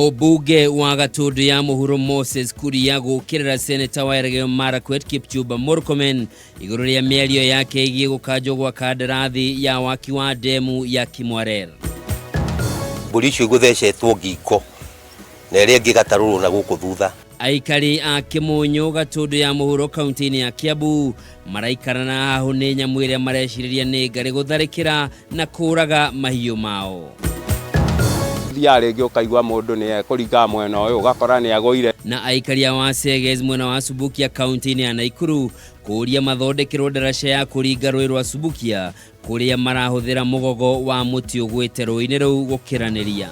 Mũmbunge wa Gatũndũ ya Mũhuro Moses Kuria gũkĩrĩra seneta wa Elgeyo Marakwet Kipchumba Murkomen igũrũ rĩa mĩario yake ĩgiĩ gũkanjwo gwa kandarathi ya waki wa ndemu ya Kimwarer. Mbũri icio igũthecetwo ngingo na ĩrĩa ĩngĩ ĩgatarũrwo na gũkũ thutha. Aikari a Kĩmũnyũ Gatũndũ ya Mũhuro kaunti-inĩ ya Kiambu maraikara na hahũ nĩ nyamũ ĩrĩa marecirĩria nĩ ngarĩ gũtharĩkĩra na kũraga mahiũ mao. Thiaga rĩngĩ ũkaigua mũndũ nĩ ekũringaga mwena ũyũ ũgakora nĩ agũire. Na aikari a Waseges mwena wa Subukia kaunti-inĩ ya Naikuru kũũria mathondekerwo ndaraca ya kũringa rũĩ rwa Subukia kũrĩa marahũthĩra mũgogo wa mũtĩ ũgwĩte rũĩ-inĩ rũu gũkĩranĩria.